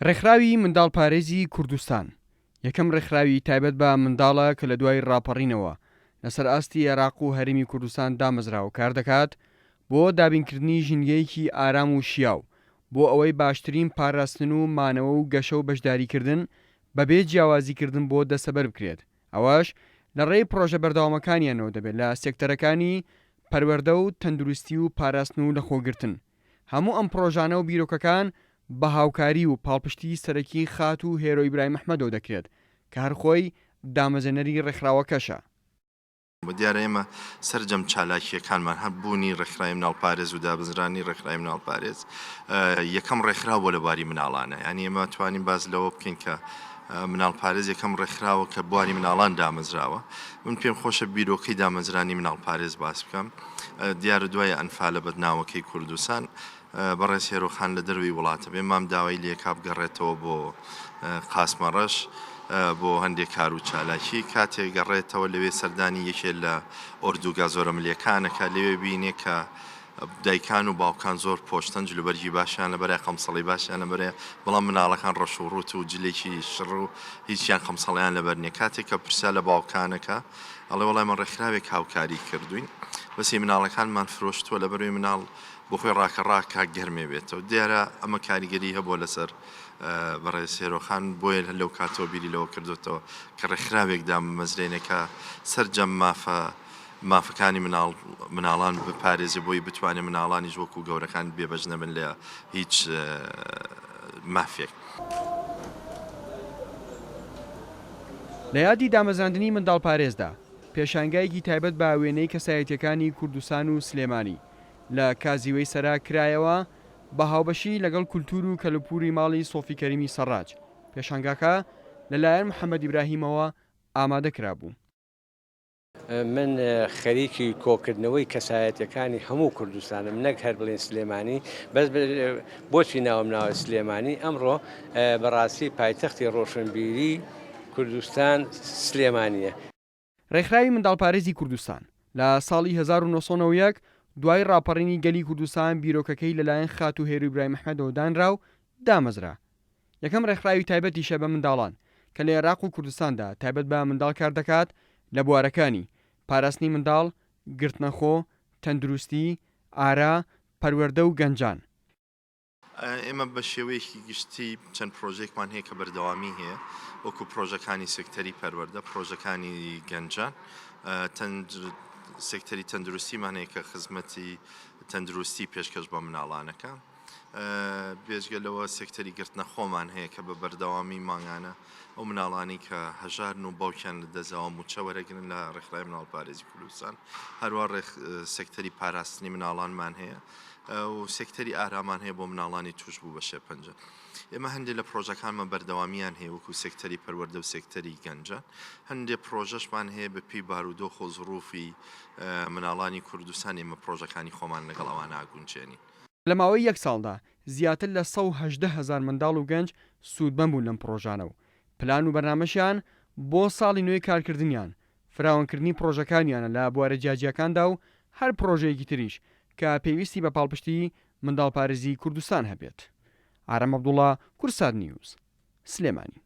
ڕێکخراوی منداڵپارێزی کوردستان یەکەم ڕێکخراوی تایبەت بە منداڵە کە لە دوای ڕاپەڕینەوە لەسەر ئاستی عێراق و هەرێمی کوردستان دامەزرا و کاردەکات بۆ دابینکردنی ژینگەیەکی ئارام و شیاو بۆ ئەوەی باشترین پاراستن و مانەوە و گەشە و بەشداریکردن بەبێ جیاوازیکردن بۆ دەستەبەر بکرێت ئەوەش لە ڕێی پڕۆژە بەردەوامەکانیانەوە دەبێت لە سێکتەرەکانی پەروەردە و تەندروستی و پاراستن و لەخۆگرتن. هەموو ئەم پڕۆژانە و بیرۆکەکان بە هاوکاری و پاڵپشتی سەرەکی خاتوو هێرۆ ئیبراهیم ئەحمەدەوە دەکرێت کە هەر خۆی دامەزرێنەری ڕێکخراوەکەشە. دیارە ئێمە سەرجەم چالاکییەکانمان هەر بوونی ڕێکخراوی مناڵپارێز و دابەزرانی ڕێکخراوی مناڵپارێز یەکەم ڕێکخراو بۆ لە بواری مناڵانە یانی ئێمە توانین باس لەوە بکەین کە مناڵپارێز یەکەم ڕێکخراوە کە بواری مناڵان دامەزراوە من پێم خۆشە بیرۆکەی دامەزرانی مناڵپارێز باس بکەم دیارە دوای ئەنفالە بەدناوەکەی کوردستان بەڕێز هێرۆخان لە دەروی وڵاتە بێ مام داوای لێکا بگەڕێتەوە بۆ قاسمەڕەش بۆ هەندێک کار و چالاکی کاتێک گەڕێتەوە لەوێ سەردانی یەکێ لە ئۆردوگا زۆرەملیەکانەکە لەوێ بینێ کە دایکان و باوکان زۆر پۆشتەن جلوبەرگی باشیان لەبەرە قەمسەڵی باشیان لەبەرە بەڵام مناڵەکان ڕەش و ڕوت و جلێکی شڕ و هیچیان قەمسەڵیان لەبەر نیە کاتێک کە پرسیار لە باوکانەکە ئەڵێ وەڵای من ڕێکخراوێک هاوکاری کردوین بەسی مناڵەکانمان فرۆشتووە لەبەروی مناڵ بۆ خۆی ڕاکە ڕاکە گەرمێ بێتەوە دیارە ئەمە کاریگەری هەبووە لەسەر بەڕێز هێرۆخان بۆیە لەو کاتەوە بیری لەوە کردوێتەوە کە ڕێکخراوێک دامەزرێنێ کە سەرجەم مافە مافەکانی مناڵ مناڵان بپارێزێ بۆی بتوانێ مناڵانیش وەکو گەورەکان بێبەش نەبن لە هیچ مافێک. لە یادی دامەزراندنی منداڵپارێزدا، پێشانگایەکی تایبەت بە وێنەی کەسایەتییەکانی کوردستان و سلێمانی لە کازیوەی سەرا کرایەوە بە هاوبەشی لەگەڵ کولتوور و کەلوپوری ماڵی سۆفی کەریمی سەڕاج، پێشانگاکە لەلایەن محەمەد ئیبراهیمەوە ئامادە کرابوو. من خەریکی کۆکردنەوەی کەسایەتیەکانی هەموو کوردستانم نەک هەر بڵێن سلێمانی بەس بۆچی ناوم ناوە سلێمانی ئەمڕۆ بەڕاستی پایتەختی ڕۆشنبیری کوردستان سلێمانیە. ڕێکخراوی منداڵپارێزی کوردستان لە ساڵی 1991 دوای ڕاپەڕینی گەلی کوردستان بیرۆکەکەی لەلایەن خاتوو هێرو ئیبراهیم ئەحمەدەوە دانرا و دامەزرا. یەکەم ڕێکخراوی تایبەتیشە بە منداڵان کە لە ئێراق و کوردستاندا تایبەت بە منداڵ کاردەکات لە بوارەکانی، پاراستنی منداڵ، گرتنەخۆ، تەندروستی، ئارا، پەروەردە و گەنجان. ئێمە بە شێوەیەکی گشتی چەند پرۆژێکمان هەیە کە بەردەوامی هەیە وەکو پرۆژەکانی سێکتەری پەروەردە، پرۆژەکانی گەنجان، سێکتەری تەندروستیمان هەیە کە خزمەتی تەندروستی پێشکەش بە مناڵانەکە. بێجگە لەوە سێکتەری گرتنە خۆمان هەیە کە بە بەردەوامی مانگانە ئەو مناڵانی کە هەژارن و باوکیان لە دەزاوە موچە وەرەگرن لە ڕێکخراوی مناڵپارێزی کوردستان هەروە ڕێک سێکتەری پاراستنی مناڵانمان هەیە و سێکتەری ئارامان هەیە بۆ مناڵانی توش بوو بە شێرپەنجە ئێمە هەندێک لە پرۆژەکانمان بەردەوامیان هەیە وەکو سێکتەری پەروەردە و سێکتەری گەنجە هەندێک پرۆژەشمان هەیە بە پێی بارودۆخ و زڕوفی مناڵانی کوردستان ئێمە پرۆژەکانی خۆمان لەگەڵ ئەوان ناگونجێنین. لە ماوەی یەک ساڵدا زیاتر لە 118 هەزار منداڵ و گەنج سوودمەند بوون لەم پڕۆژانە و پلان و بەرنامەشیان بۆ ساڵی نوێی کارکردنیان فراوانکردنی پڕۆژەکانیانە لە بوارە جیاجیاکاندا و هەر پڕۆژەیەکی تریش کە پێویستی بە پاڵپشتی منداڵپارێزی کوردستان هەبێت. ئارام عەبدوڵا، کوردسات نیوز، سلێمانی.